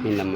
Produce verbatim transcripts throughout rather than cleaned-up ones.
Min lam.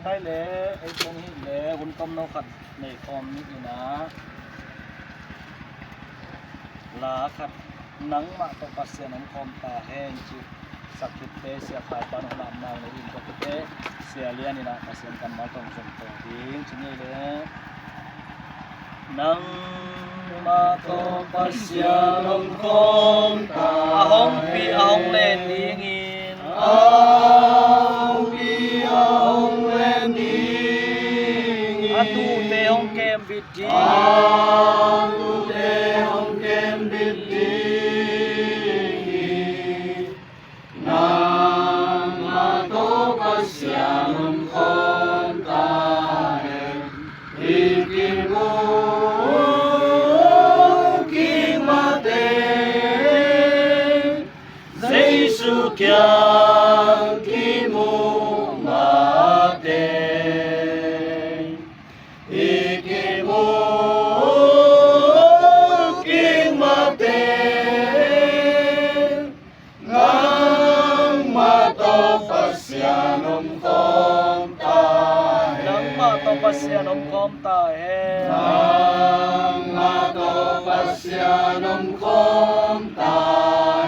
Pai le, ei kong hi le, hun tomno khat nei khawm ni ina. La khat, nangmah tawh Pasian om khawm ta hen ci. Sakhitte Sia Khai pan hun amau nei in tawh kite, Sia Lian ina Pasian kammal tawh zong tawh ding ci ni le. Nangmah tawh Pasian om khawm ta. A hong pi, a hong len dingin. A hong pi, a hong len dingin. A tuute hong kembit ding. A tuute hong kembit dingin. Nangmah tawh Pasian om khawm ta hen, i kimu kik mah teng, Jesu kiang kimu mah teng. I kimu kik mah teng, nangmah tawh Pasian om khawm ta hen. Nangmah tawh Pasian om khawm ta hen. Nangmah tawh Pasian om khawm ta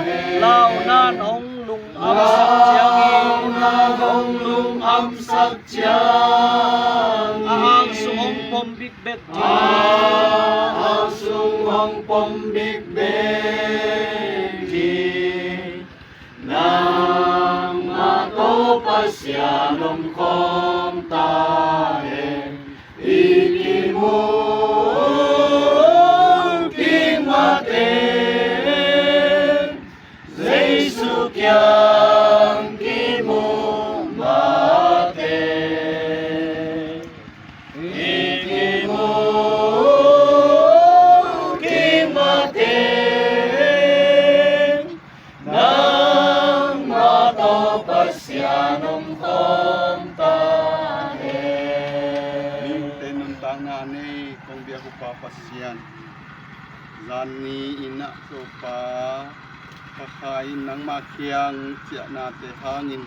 hen. Launan hong lungam sak ciangin. Launan hong lungam sak ciangin. A angsung hong pom bikbek ding. A angsung hong pom bikbek ding. Nangmah tawh Pasian om khawm ta hen. I kimu kik mah teng, Jesu kiang kimu mah Pasian, zan ni-in ah Topa, ka kha in nangmah kiang ciahnate hangin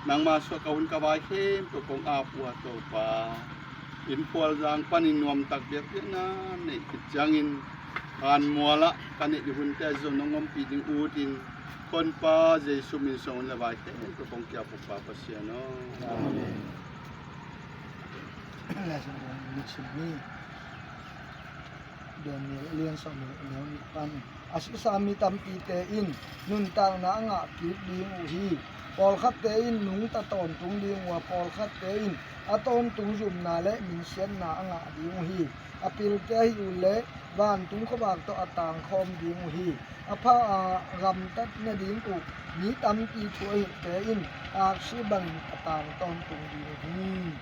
nangmah suah ka hun ka vai khempeuh kong ap uh a Topa, inn phualzang panin nuamtak biakpiakna neih khit ciangin hanmual ah ka neih hunte zong nong ompih ding utin, ka Honpa Jesu min suang hun le vai khempeuh kong ki-ap uh Pa Pasian aw. Amen. Lesson mitsim ni. Daniel a lian sawm le neu nih pan. A sisa mi tampite in nuntakna a ngah kik ding uh hi. Pawlkhatte in nungta tawntung ding uh a, pawlkhatte in a tawntung zumna le minsiatna a ngah ding uh hi. A pilte ahih uh leh vantung khuavak tawh a tangkhawm ding uh hi. A pha a gamtat nading uh mi tampi thuahilhte in aksi bangin a tang tawntung ding uh hi.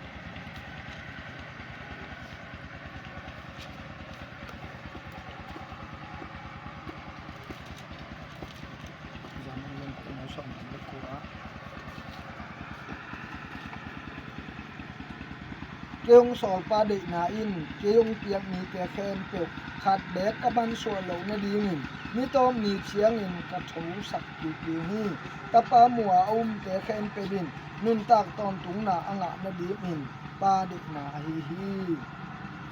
Kei hong sawlpa deihna in kei hong piak mite khempeuh khat beek ka mansuah loh nadingin ni tawp ni ciangin ka thosak kik ding hi. Tapa mua a umte khempeuh in nuntak tawntungna a ngah nadingin Pa deihna ahi hi.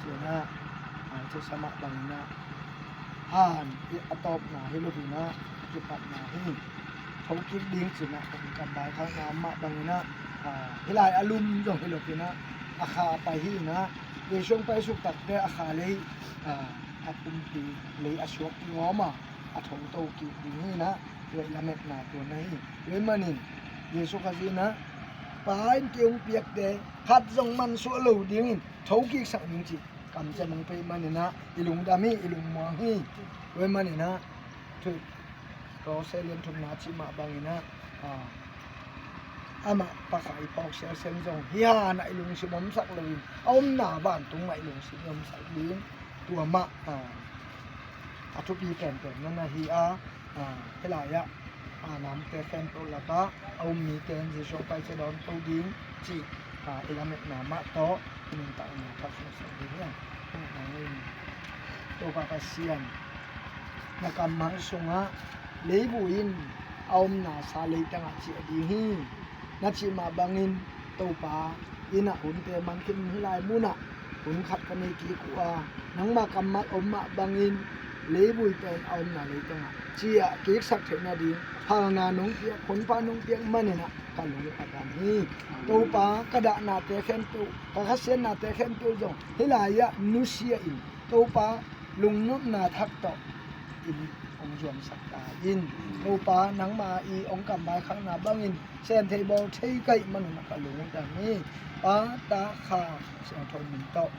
Cianah a thusa mah banginah han i a tawpna hi loinah a kipatna hi. Thokik ding cinah ka kam vaikhakna mah banginah hih lai a lum zong hi loinah a kha a pai hi inah Jesu hong pai suk takte a kha lei a pumpi lei a suak kingawm a a thongto kik ding hi inah tuai lametna tuan ahi. Tuai manin Jesu Khazih inah Pa in kei hong piakte khat zong mansuah lo dingin thokiksak ning cih kamciam hong pei maninah i lungdam hi, i lungmuang hi. Tuai maninah thu Kolose lian thumna cih mah banginah amah pakhat i phawk sialsial zong hi hanah i lungsim omsak loin a omna vantung mah i lungsim i omsak ding tua mah a thupi penpen na na hi a, hih lai-ah namte khempeuh lakah a um mite in Jesu Khrih cia dawn to ding cih i lametna mah tawh i nuntakna thak suaksak ding hi. Topa Pasian, na kammal sungah leivui in a omna sa leitangah ciah ding hi. Na cih mah bangin Topa innah hunte man khin hih lai munah hun khat ka nei kik uh a, nangma kammal om mah bangin leivui pen a omna leitangah ciah kiksak theih nading phalna nong piak, Honpa nong piak maninah ka lung a dam hi. Topa ka dahnate khempeuh, ka khasiatnate khempeuh zong hih lai-ah nusia in Topa lungnopna thak tawh in hong zuamsak ta in. Topa nangma i hong kam vaikhakna bangin sem thei bawl thei ka hih manun a ka lungdam hi. Pa, Ta, Kha, Siangtho min tawh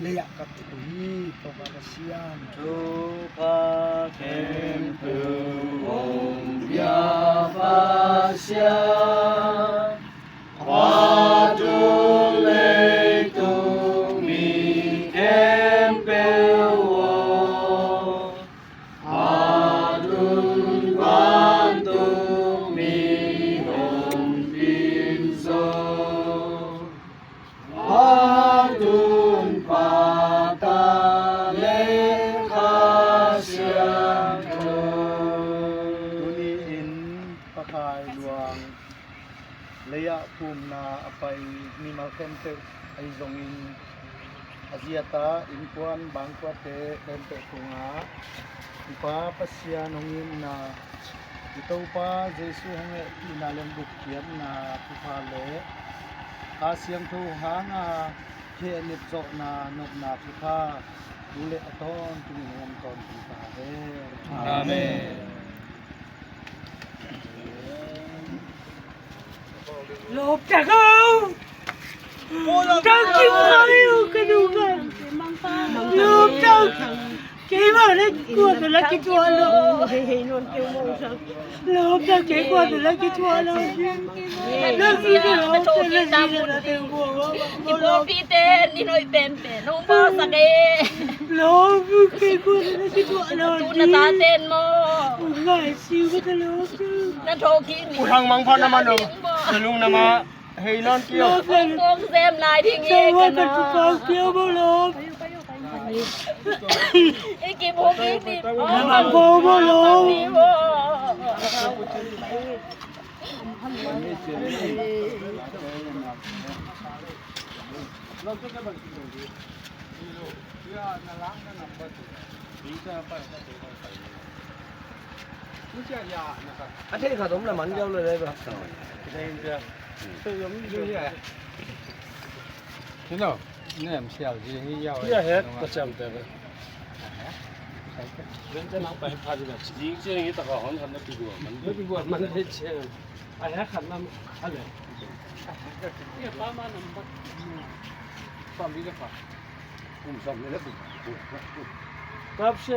lei-ah ka kut uh hi. Topa Pasian, Topa khempeuh hong pia Pasian, khuatung leitung mi khempeuh aw, khuatung vantung mi hong pin zaw, khuatung Pa, Ta le Kha Siangtho. Tuni-in Pakai luang lei-ah phumna a pai mimal khempeuh ahi zongin a ziata innkuan bangkuate khempeuh tungah i Pa Pasian hong itna, i Topa Jesu hong hehpihna le hong gupkhiatna thupha le Kha Siangtho hanga khehnep zawhna nopna thupha tu le a tawntungin hong om tawntung ta hen. Amen. Lawptak aw! Tang kim khai aw ka nu ka. Lawptak. Keimah le kua tawh la kituah lo. Lawptak, kei kua tawh la kituah lo. Na si ka lawptak, na si ka lawptak. I pawlpite in hoih penpen hong bawlsak e. Lawptak, kei kua tawh la kituah lo. Tu na tate in maw? Ngai siu ka ta lawptak. Na thawh kik ni. U Thang Mang pha na man lo. Na lung na ma. Hei nawn kio. Hong pawng zem lai ding hi ka na. Iki bukit ni. Mama bobo lo. A thei khat om le man diau le le ba. Thei om diau. Hello. Nem sial ji hi yau. Hi a het ka siam te. Ven te nang pai pha ji ba. Ding chiang hi taka hon khat na pi gual man. Na pi gual man te chiang. A het khat na a le. Hi a pa ma nam ba. Pam bi le pa. Kum som ni le kum. Kap sia